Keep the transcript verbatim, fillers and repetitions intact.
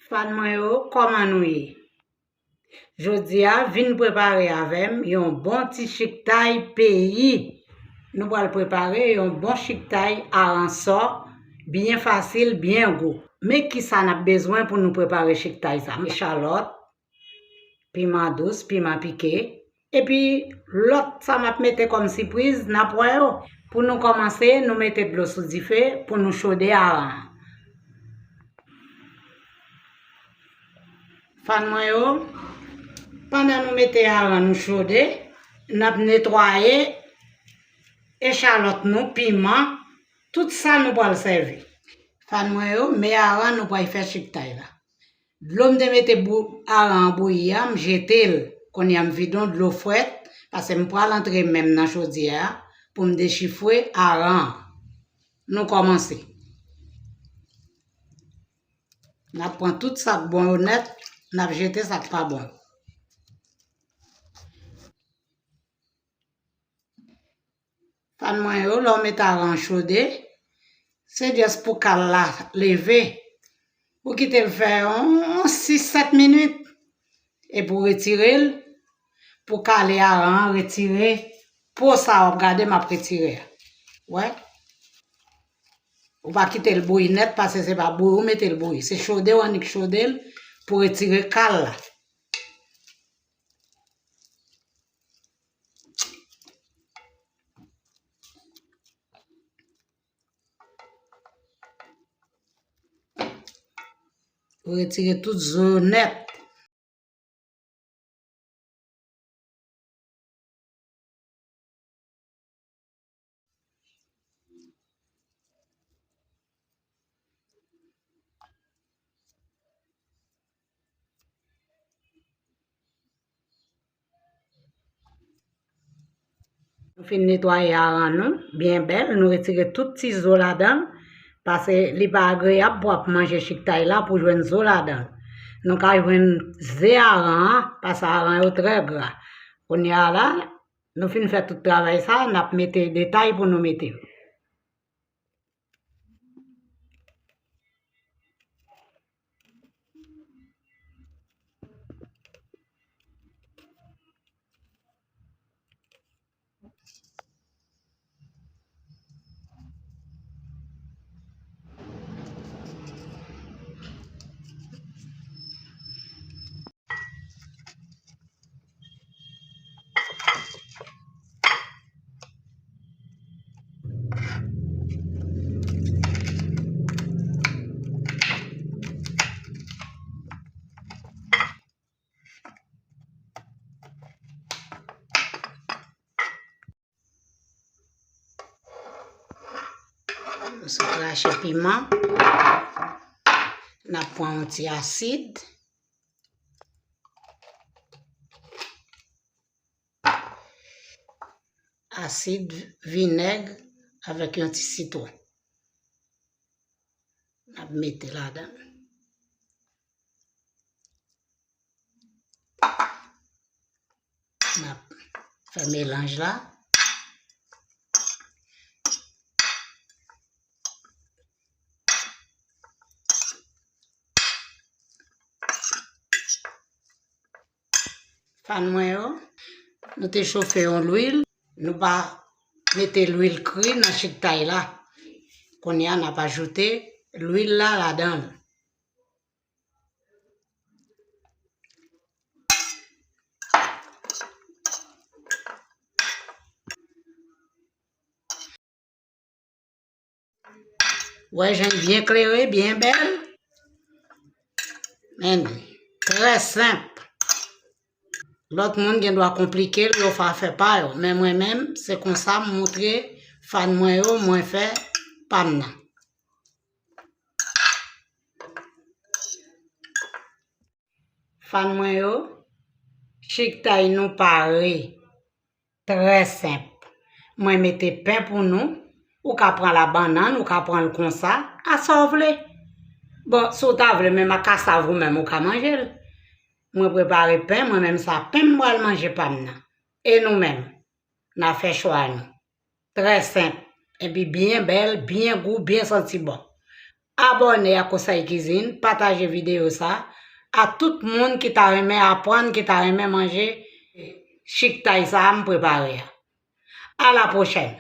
Fan mwen yo, kòman nou ye? Jodi a, vin prepare avè m yon bon ti chiktay peyi. Nou pral prepare yon bon chiktay aransò, byen fasil, byen gou. Men kisa n ap bezwen pou nou prepare chiktay sa? Echalòt, piman dous, piman pike, epi lòt sa m ap mete kòm sipriz, n ap wè yo. Pou nou kòmanse, nou mete dlo sou dife pou nou chode aran an. Fan mwen yo, pandan nou mete aran nou chode, n ap netwaye echalòt nou, piman, tout sa nou pral sèvi. Fan mwen yo, men aran nou pral fè chiktay la. Dlo m te mete bou-, aran an bouyi a, m jete l. Kounye a m vide yon dlo frèt, paske m pral antre men m nan chodyè a pou m dechifwe aran an. Nou kòmanse. N ap pran tout sa k bon yo nèt, n ap jete sa k pa bon yo. Fan mwen yo, lè w met aran an chode, se just pou kal la leve. Ou kite l fè yon sis sèt minit. Epi w retire l, pou kale aran an retire po sa w ap gade m ap retire a. Wè? Ou pa kite l bouyi nèt, paske se pa bouyi ou mete l bouyi. Se chode w annik chode l pou retire kal la. Ou retire tout zo yo nèt. Nou fin netwaye aran nou byen bèl, nou retire tout ti zo ladan l, paske li pa agreyab pou w ap manje chiktay la pou jwenn zo ladan l. Nou ka jwenn ze aran an, paske aran yo trè gra. Kounye a la, nou fin fè tout travay sa, n ap mete detay pou nou mete yo. Sou krache piman, n ap pran yon ti asid. Asid, vinèg avèk yon ti sitwon. N ap mete ladan. N ap fè melanj la. Fan mwen yo, nou te chofe yon lwil, nou pa mete lwil kri nan chiktay la. Kounye a, n ap ajoute lwil la ladan l. Wè jan l byen klere, byen bèl. Men, trè senp. Lòt moun gen dwa konplike l, yo fa fè pa yo. Men mwen menm, se konsa m moutre fan mwen yo, mwen fè pa m nan. Fan mwen yo, chiktay nou pare. Trè senp. Mwen mete pen pou nou. Ou ka pran la bannann, ou ka pran l konsa, a sa w vle. Bon, si w ta vle menm ak kasav ou menm, ou ka manje l. Mwen prepare pen, mwen menm sa pen m pral manje pa m nan. E nou menm, n a fè chwa nou. Trè senp, epi byen bèl, byen gou, byen santi bon. Abòne ak Konsèy Kizin, pataje videyo sa a tout moun ki ta renmen aprann, ki ta renmen manje chiktay sa a m prepare a. A la pwochèn!